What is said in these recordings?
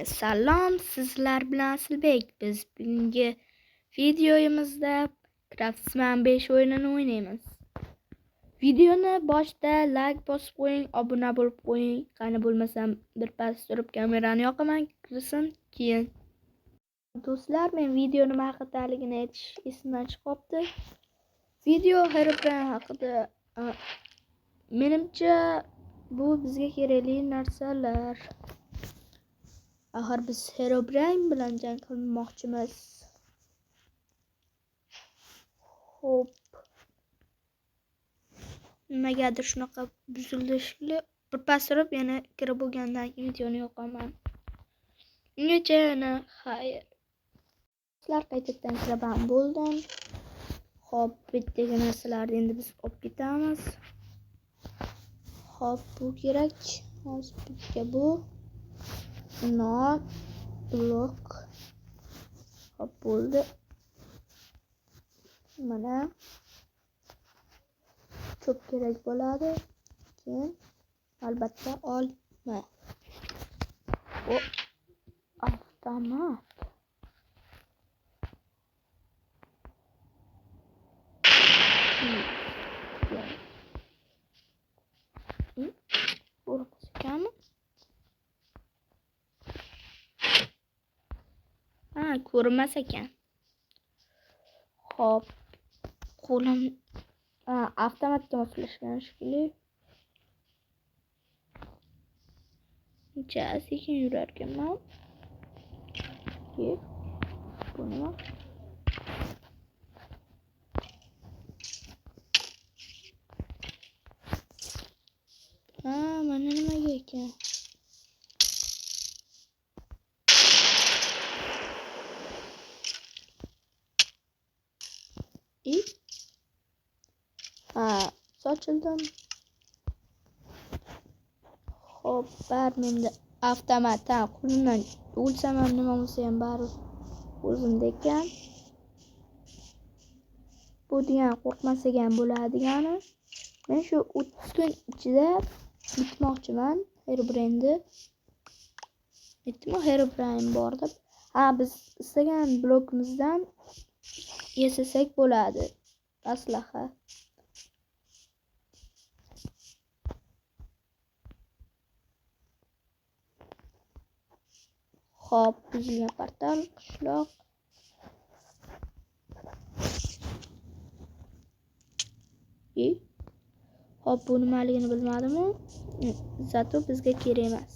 Salom, sizlar bilan Asilbek. Biz bugungi videomuzda Craftsman 5 o'yinini o'ynaymiz. Videoni boshida like bosib qo'ying, obuna bo'lib qo'ying. Qani bo'lmasam birpas turib kamerani yoqaman, kirsin keyin. Do'stlar, men video nima haqidaligini aytish esimdan chiqib qolibdi. Video Herobrine haqida. Menimcha bu bizga kerakli narsalar. Axir biz Herobrine bilan jang qilmoqchimiz. Xo'p. Nimagadir shunaqa buzildi shekilli. Birpas turib yana kirib bo'lgandan keyin videoni yoqaman. Ungacha yana xayr. Sizlar qaytadan kirib ham bo'ldim. Xo'p, bu yerdagi narsalarni endi biz olib ketamiz. Xo'p, bu kerak. Hozir bizga bu non blok. Xo'p, bo'ldi. Mana cho'p kerak bo'ladi. Keyin albatta olma. O avtomat. Ko'rmas ekanmi? Ha, ko'rinmas ekan. Xo'p, qo'lim avtomatga moslashgan shekilli. Uncha sekin yurar ekanman. Bu nima? Ha, mana nimaga ekan? Ha, sochildim. Xo'p, bari menda avtomat, ha, qo'limdan o'lsam ham nima bo'lsa ham bari o'zimda ekan. Bu degan qo'rqmasak ham bo'ladigani. Men shu 30 kun ichida bitmoqchiman Herobrine'ni. Aytdim-ku Herobrine bor deb. Ha, biz istagan blokimizdan yasasak bo'ladi aslaha. Xo'p, buzilgan portal, qishloq. Xo'p, bu nimaligini bilmadim-u. Zato bizga kerak emas.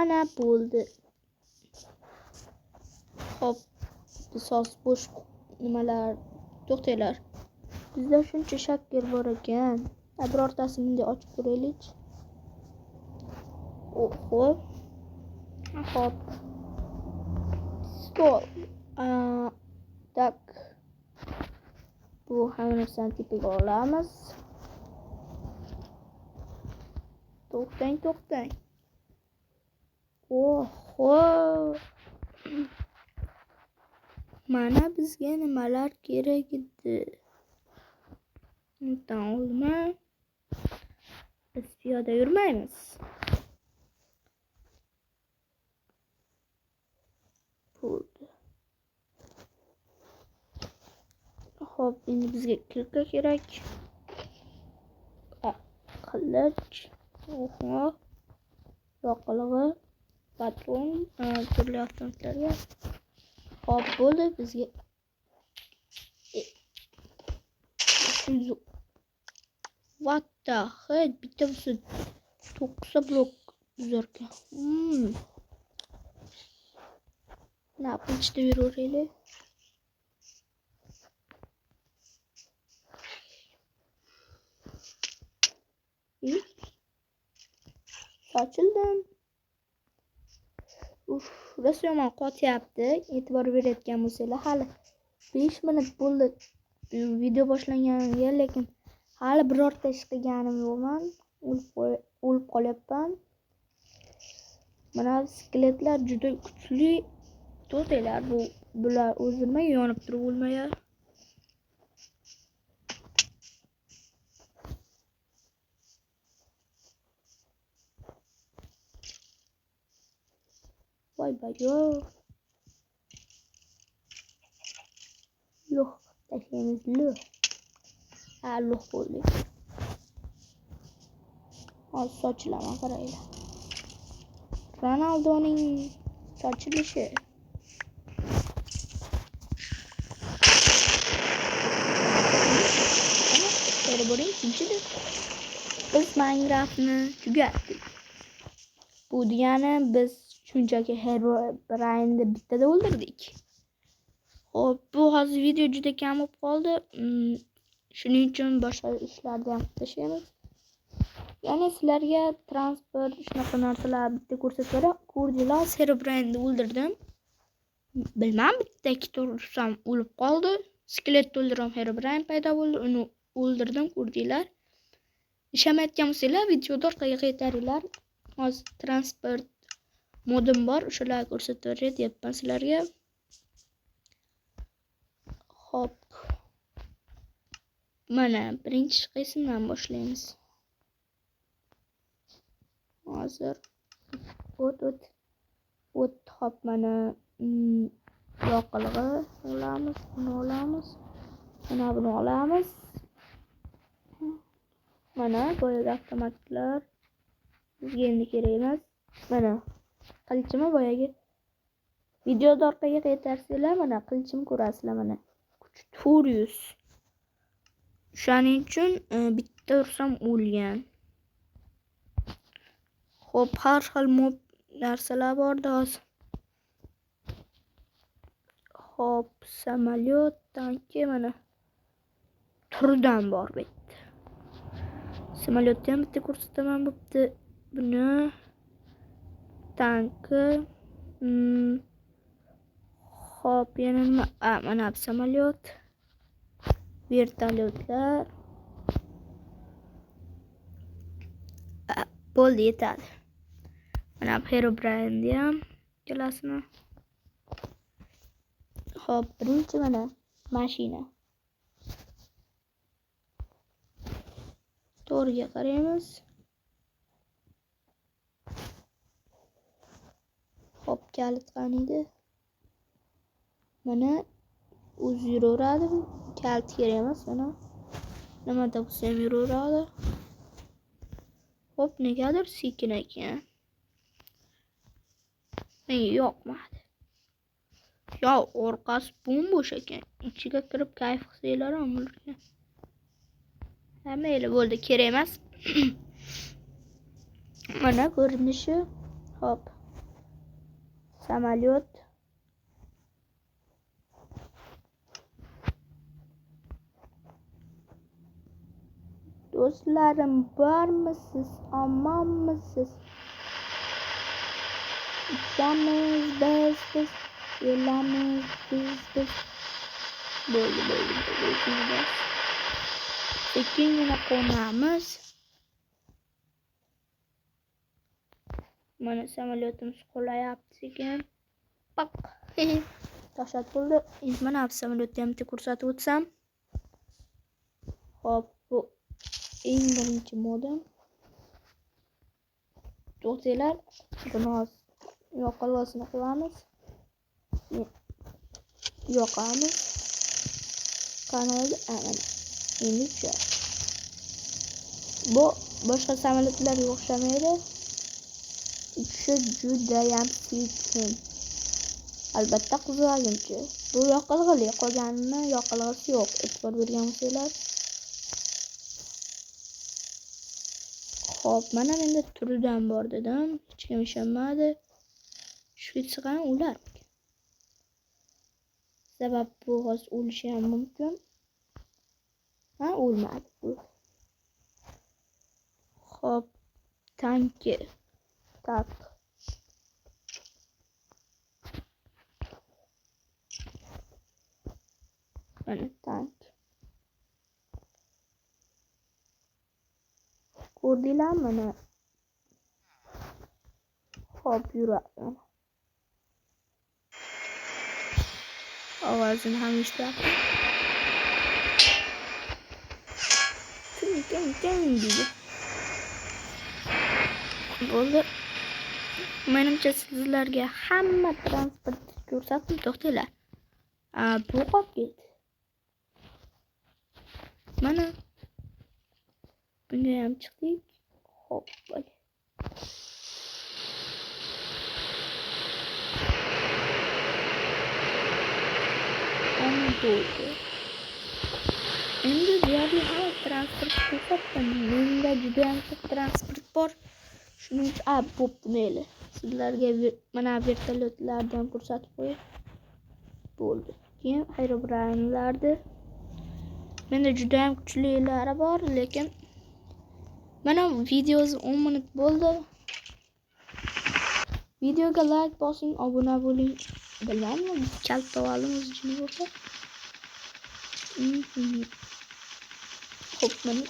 Ana bo'ldi. Xo'p, biz bo'sh nimalar, to'xtanglar. Bizda shuncha shakker bor ekan. Birortasini bunday ochib ko'raylik. Oho. Xo'p. Stol. Tak. Bu hamma narsani tepaga olamiz. To'xtang, to'xtang. Oho. Mana bizga nimalar kerak edi. Undan olma. Biz piyoda yurmaymiz. Bo'ldi. Xo'p, endi bizga kilka kerak. Qilich. Oho. Yoqilg'i, patron, turli avtomatlarga. Xo'p, bo'ldi bizga. What the heck? Bitta bo'lsa 9 ta blok buzar ekan. Na, qilichda yuraveraylik. Sochildim. Uf, rosa yomon qotyapti. E'tibor berayotgan bo'lsanglar, hali 5 minut bo'ldi video boshlanganiga, lekin hali birorta ish qilganim yo'qman. O'lib qolyapman. Mana skeletlar juda kuchli. To'xtanglar, bular o'zi nimaga yonib turib o'lmayapti? Voy bajo. Lo'q tashlaymiz, lo'q. Ha, lo'q bo'ldik. Hozir sochilaman, qaranglar. Ronaldoning sochilishi. Bo'ling, tinchidi. Biz Minecraftni tugatdik. Bu degani biz shunchaki Herobrine'ni bittada o'ldirdik. Xo'p, bu hozir video juda kam bo'lib qoldi. Shuning uchun boshqa ishlarni ham tashlaymiz. Ya'ni sizlarga transport shunaqa narsalar bitta ko'rsatib beraman. Ko'rdinglar, Herobrine'ni o'ldirdim. Bilmam, bitta ikkita ursam o'lib qoldi. Skeletni o'ldirdim, Herobrine paydo bo'ldi, uni o'ldirdim, ko'rdinglar. Ishonmayotgan bo'lsanglar, videoda orqaga qaytaringlar. Hozir transport modim bor, o'shalarni ko'rsatib beray deyapman sizlarga. Xo'p. Mana birinchi qaysidan boshlaymiz? Hozir o't hop, mana yoqilg'i olamiz, buni olamiz. Mana buni olamiz. Mana boyagi avtomatlar bizga endi kerak emas. Mana qilichimi boyagi videoda orqaga qaytarsanglar, mana qilichim ko'rasizlar, mana kuch 400. O'shaning uchun bitta ursam o'lgan. Xo'p, har xil mob narsalar borda hozir. Xo'p, samolyot, tanki, mana turdan bor bu yerda. Samolyotni ham bitta ko'rsataman bo'pti. Buni tanki, xo'p, yana nima? Mana bu samolyot, vertolyotlar. Bo'ldi, yetadi. Mana bu Herobrine'ni ham ikkalasini. Xo'p, birinchi mana mashina. To'g'riga qaraymiz. Xo'p, kalit qaniydi? Mana o'zi yuraveradi. Kalit kerak emas, mana. Nimada bo'lsa ham yuraveradi. Xo'p, negadir sekin ekan. Menga yoqmadi. Yo, orqasi bo'm-bo'sh ekan. Ichiga kirib kayf qilsanglar ham bo'larkan. Ha, mayli, bo'ldi, kerak emas. Mana ko'rinishi. Xo'p. Samolyot. Do'stlarim, bormisiz, omonmisiz? Uchamiz biz, elamiz biz. Bo'ldi, bo'ldi, bo'ldi. Sekingina qo'namiz. Mana samolyotimiz qulayapti sekin. Paq. Dahshat bo'ldi. Endi mana bu samolyotni ham bitta ko'rsatib o'tsam. Xo'p, bu eng birinchi modim. To'xtanglar, buni hozir yoqilg'isini qo'yamiz. Yoqamiz. Qani mana. Endi tushadi. Bu boshqa samolyotlarga o'xshamaydi. Uchishi judayam sekin. Albatta qiziqarli. Bu yoqilg'ili, qolganini yoqilg'isi yo'q. E'tibor bergan bo'lsanglar. Xo'p, mana menda turidan bor dedim. Hech kim ishonmadi. Shvetsiyani o'larmikan? Sabab bu hozir o'lishi ham mumkin. Ha, o'lmadi bu. Xo'p, tanki. Tak. Mana tank. Ko'rdinglarmi mana? Xo'p. Hop, yuradi. Ovozini ham eshityapti. Ting ting ting deydi. Bo'ldi. Menimcha sizlarga hamma transportni ko'rsatdim. To'xtanglar. Bu qolib ketdi. Mana bunga ham chiqdik. Hop, bo'ldi. Bo'ldi. Endi deyarli hamma transport ko'rsatdim. Menda juda ham ko'p transport bor. Shuning uchun bo'pti, mayli. Sizlarga mana vertolyotlarni ham ko'rsatib qo'yay. Bo'ldi. Keyin aeroplanlarni menda juda ham kuchlilari bor, lekin mana videosi 10 minut bo'ldi. Videoga like bosing, obuna bo'ling. Bilmadim, kalta oldim o'zi jini bo'lsa. Xo'p, mana